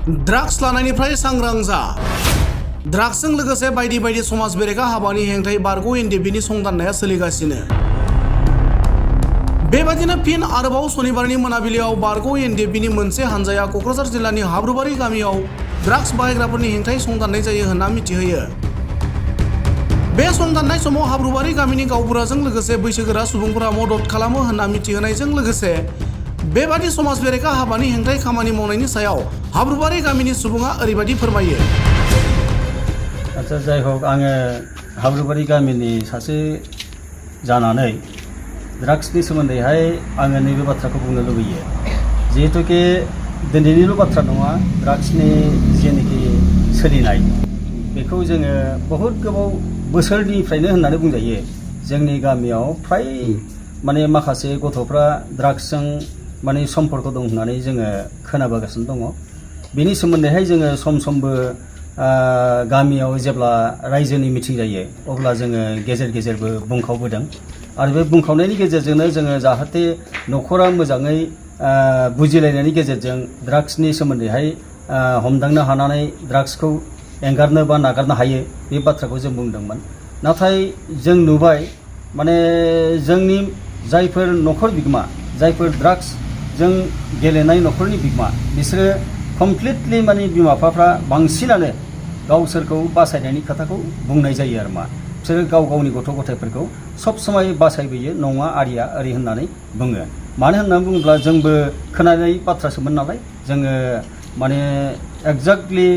Drugs लानायनिफ्राय सांग्रां जा। ड्राग्सजों लोगोसे बायदि बायदि समाज बेरेखा हाबानि हेंथायै बारग' एनडिएफबिनि संदाननाया सोलिगासिनो। बेबादिनो फिन आरोबाव सनिबारनि मोनाबिलियाव बारग' एनडिएफबिनि मोनसे हानजाया क'क्राझार जिल्लानि हाब्रुबारि गामियाव ड्राग्स बाहायग्राफोरनि हेंथायै संदाननाय जायो होनना मिथिहोयो। बे संदाननाय समाव हाब्रुबारि गामिनि गावबुराजों लोगोसे बैसोगोरा सुबुंफोरा मदद खालामो होनना मिथिहोनायजों लोगोसे बेबादि समाज बेरेखा हाबानि हेंथायै खामानि मावनायनि सायाव हाब्रुबारि गामिनि सुबुङा ओरैबायदि फोरमायो। आच्छा जाय हक आङो हाब्रुबारि गामिनि सासे जानानै ड्राग्सनि सोमोन्दैहाय आङो नैबे बाथ्राखौ बुंनो लुबैयो। जिहेतुके दिनैनिल' बाथ्रा नङा, ड्राग्सनि जेनोखि सोलिनाय बेखौ जोङो बहुद गोबाव बोसोरनिफ्रायनो होननानै बुंजायो। जोंनि गामियाव फ्राय माखासे गथ'फ्रा ड्राग्सजों सम्पर्क दं होननानै जोङो खोनाबोगासिनो दङ। बेनि सोमोन्दैहाय जोङो सम समबो गामियाव जेब्ला रायजोनि मिटिं जायो अब्ला जोङो गेजेर गेजेरबो बुंखावबोदों आरो बे बुंखावनायनि गेजेरजोंनो जोङो जाहाथे न'खरा मोजाङै बुजिलायनायनि गेजेरजों ड्राग्सनि सोमोन्दैहाय हमदांनो हानानै ड्राग्सखौ एंगारनो बा नागारनो हायो बे बाथ्राखौ जों बुंदोंमोन। नाथाय जों नुबाय जोंनि जायफोर न'खर बिगोमा, जायफोर ड्राग्सजों गेलेनाय न'खरनि बिगोमा, बिसोरो कमप्लिटलि बिमा बिफाफ्रा बांसिनानो गावसोरखौ बासायनायनि खोथाखौ बुंनाय जायो आरो बिसोरो गाव गावनि गथ' गथायफोरखौ सब समय बासायबोयो, नङा आरिया ओरै होननानै बुङो। मानो होननानै बुङोब्ला जोंबो खोनानाय बाथ्रासोमोन नालाय, जोङो एक्जाक्टलि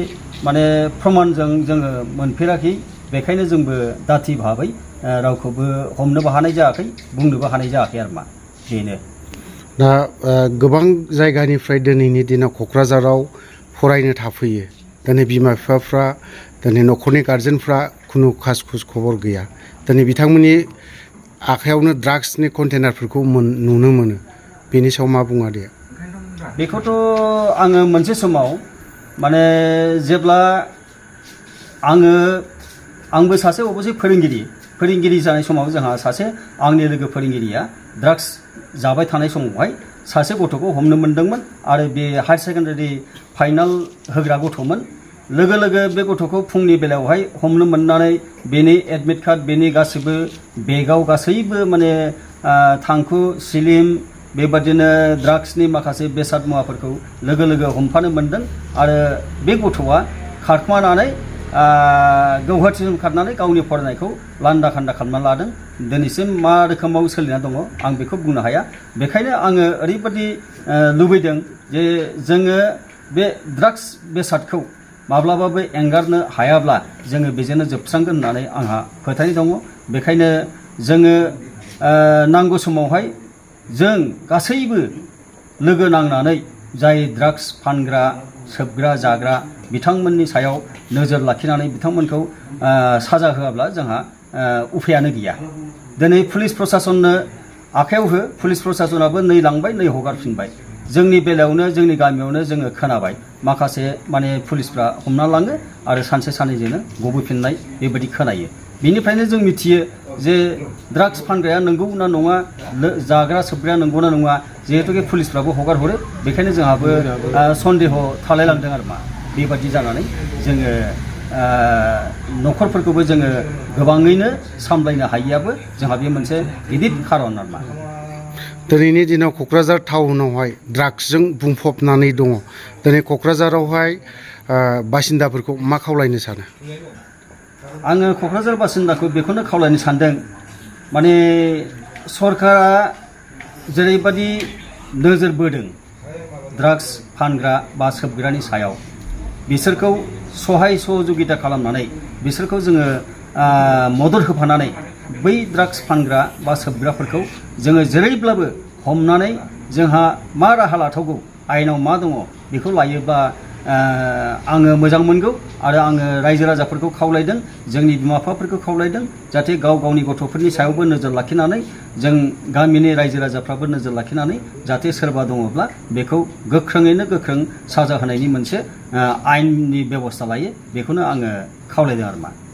प्रमाणजों जोङो मोनफेराखै, बेखायनो जोंबो दाथि भाबै रावखौबो हमनोबो हानाय जायाखै, बुंनोबो हानाय जायाखै आरो बेनो। दा गोबां जायगानिफ्राय दिनैनि दिनाव क'क्राझाराव फरायनो थाफैयो। दिनै बिमा बिफाफ्रा, दिनै न'खरनि गारजेनफ्रा खुनु खास खुस खबर गैया। दिनै बिथांमोननि आखायावनो ड्राग्सनि कन्टेनारफोरखौ नुनो मोनो। बेनि सायाव मा बुङा दे? बेखौथ' आङो मोनसे समाव जेब्ला आंबो सासे अबयसे फोरोंगिरि जानाय समाव जोंहा सासे आंनि लोगो फोरोंगिरिया ड्राग्स जाबाय थानाय समावहाय सासे गथ'खौ हमनो मोनदोंमोन आरो बे हायार सेकेन्डारि फाइनाल होग्रा गथ'मोन। लोगो लोगो बे गथ'खौ फुंनि बेलायावहाय हमनो मोननानै बेनि एडमिट कार्ड, बेनि गासैबो बेगाव गासैबो थांखु, सिलिम, बेबादिनो ड्राग्सनि माखासे बेसाद मुवाफोरखौ लोगो लोगो हमफानो मोनदों आरो बे गथ'आ खारखोमानानै गुवाहाटिसिम खारनानै गावनि फरायनायखौ लान्दा खान्दा खालामना लादों। दिनैसिम मा रोखोमाव सोलिना दङ आं बेखौ बुंनो हाया। बेखायनो आङो ओरैबायदि लुबैदों जे जोङो बे ड्राग्स बेसादखौ माब्लाबाबो एंगारनो हायाब्ला जोङो बेजोंनो जोबस्रांगोन होननानै आंहा फोथायनाय दङ। बेखायनो जोङो नांगौ समावहाय जों गासैबो लोगो नांनानै जाय ड्राग्स फानग्रा, सोबग्रा, जाग्रा बिथांमोननि सायाव नोजोर लाखिनानै बिथांमोनखौ साजा होआब्ला जोंहा उफायानो गैया। दिनै पुलिस प्रसासननो आखायाव हो, पुलिस प्रसासनाबो नै लांबाय नै हगारफिनबाय। जोंनि बेलायावनो, जोंनि गामियावनो जोङो खोनाबाय माखासे पुलिसफ्रा हमना लाङो आरो सानसे साननैजोंनो गबोफिननाय बेबायदि खोनायो। बिनिफ्रायनो जों मिथियो जे ड्राग्स फानग्राया नंगौ ना नङा, जाग्रा सोबग्राया नंगौ ना नङा, जिहेतुके पुलिसफ्राबो हगार हरो। बेखायनो जोंहाबो सन्देह थालायलांदों आरो बेबादि जानानै जोङो न'खरफोरखौबो जोङो गोबाङैनो सामलायनो हायियाबो जोंहा बे मोनसे गिदिर खारन आरो दिनैनि दिनाव क'क्राझार टाउनावहाय ड्राग्सजों बुंफबनानै दङ। दिनै क'क्राझारावहाय बासिन्दाफोरखौ मा खावलायनो सानो? आङो क'क्राझार बासिन्दाखौ बेखौनो खावलायनो सानदों, सरकारा जेरैबायदि नोजोर बोदों ड्राग्स फानग्रा बा सोबग्रानि सायाव, बिसोरखौ सहाय सहजुगिता खालामनानै बिसोरखौ जोङो मदद होफानानै बै ड्राग्स फानग्रा बा सोबग्राफोरखौ जोङो जेरैब्लाबो हमनानै जोंहा मा राहा लाथावगौ, आयेनाव मा दङ बेखौ लायोबा आङो मोजां मोनगौ। आरो आङो रायजो राजाफोरखौ खावलायदों, जोंनि बिमा बिफाफोरखौ खावलायदों, जाहाथे गाव गावनि गथ'फोरनि सायावबो नोजोर लाखिनानै, जों गामिनि रायजो राजाफ्राबो नोजोर लाखिनानै जाहाथे सोरबा दङब्ला बेखौ गोख्रोङैनो गोख्रों साजा होनायनि मोनसे आयेननि बेबस्था लायो, बेखौनो आङो खावलायदों आरो